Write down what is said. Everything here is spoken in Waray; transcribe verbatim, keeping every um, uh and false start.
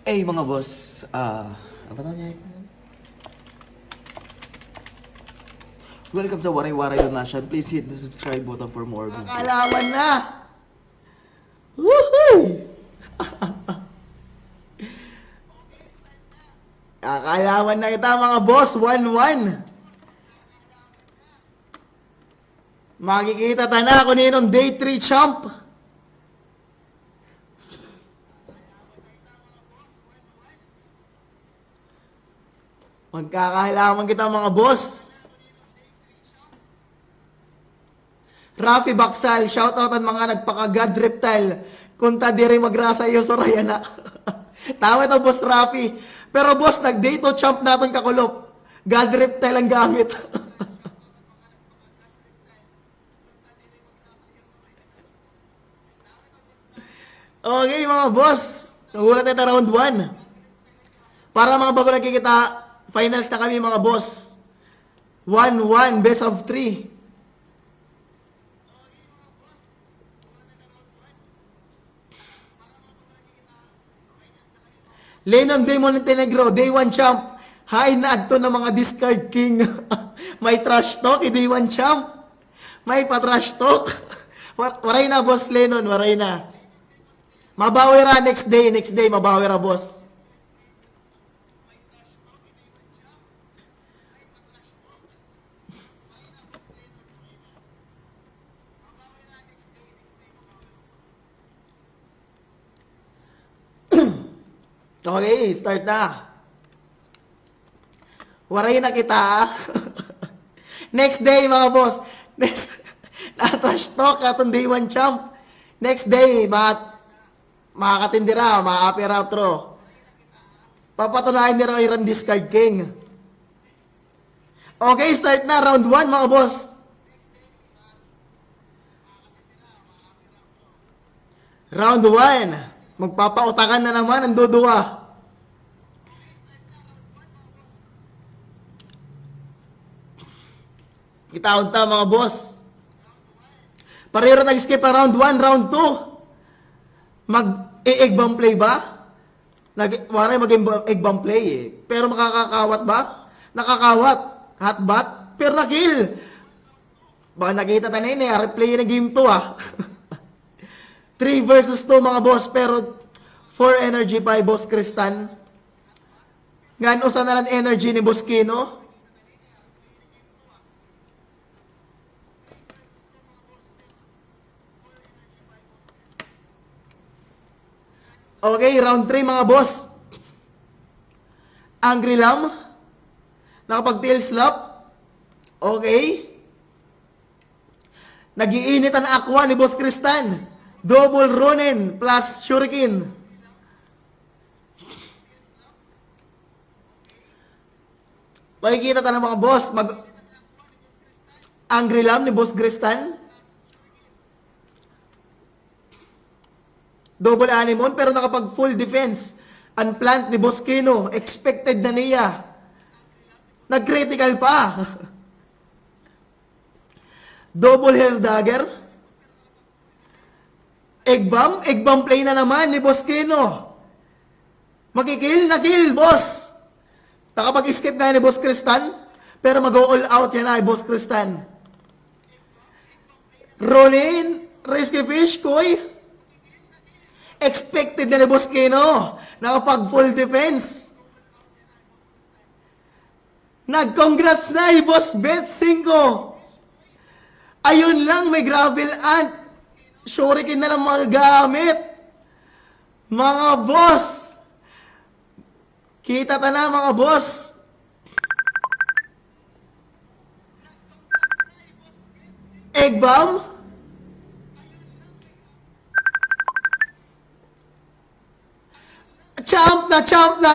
Hey, mga boss, ah, ano ba tawag niya? Welcome sa Waray Waray Donation. Please hit the subscribe button for more videos. Nakalawan na! Woohoo! Nakalawan na kita, mga boss. One one. Makikita ta na kung hin-o an day three champ. Magkakahilaman kita, mga boss. Rafi Baksal, shoutout an mga nagpaka-God Reptile. Kunta diri magrasa iyo, Soraya na. Tama ito, Boss Rafi. Pero, boss, nag-day two champ naton kakulop. God Reptile an gamit. Okay, mga boss. Naghulat na ta round one. Para mga bago nagkikita, finals na kami, mga boss. One one, best of three. Lenon Day Montenegro, day one champ. Hay, naadto na mga discard king. May trash talk, eh, day one champ. May pa-trash talk. War-, waray na, Boss Lenon, waray na. Mabawi ra next day, next day, mabawi ra, boss. Okay, start na. Waray na kita. Next day, mga boss. Next, na-trash talk aton day one champ. Next day, mga, makakatindira, maapi ra otro. Papatunayan nira iran discard king. Okay, start na. Round one, mga boss. Round one. Magpapautakan na naman an duduwa. Kitaon ta, mga boss. Pareho ra nag-skip an round one, round two. Mag-e-egg bomb play ba? Nag-, waray mag-egg bomb play, eh. Pero makakakawat ba? Nakakawat. Hot bat. Pero na-kill. Baka nakita ta na ini, ah, replay na game two, ah. Three versus two, mga boss, pero four energy pa hi Boss Kristan. Ngan usa na lang energy ni Boss Kino. Okay, round three, mga boss. Angry Lam. Nakapag-tail slap. Okay. Nag-iinit an aqua ni Boss Kristan. Double Ronin plus Shuriken. Makikita ta na, mga boss. Mag-, Angry Lam ni Boss Kristan. Double Anemone, pero nakapag full defense an plant ni Boss Kino. Expected na niya. Nag-critical pa. Double Helldiver. Egg bomb, egg bomb play na naman ni Boss Kino. Maki-kill, na-kill, boss. Nakapag-skip nga ni Boss Kristan, pero mag-all out yana hi Boss Kristan. Ronin, Risky Fish, Koi. Expected na ni Boss Kino. Nakapag full defense. Nag-congrats na hi Boss Bet Cinco. Ayun lang, may Gravel Ant. Shuriken na lang mga gamit. Mga boss. Kita ta na, mga boss. Egg bomb. Champ na, champ na.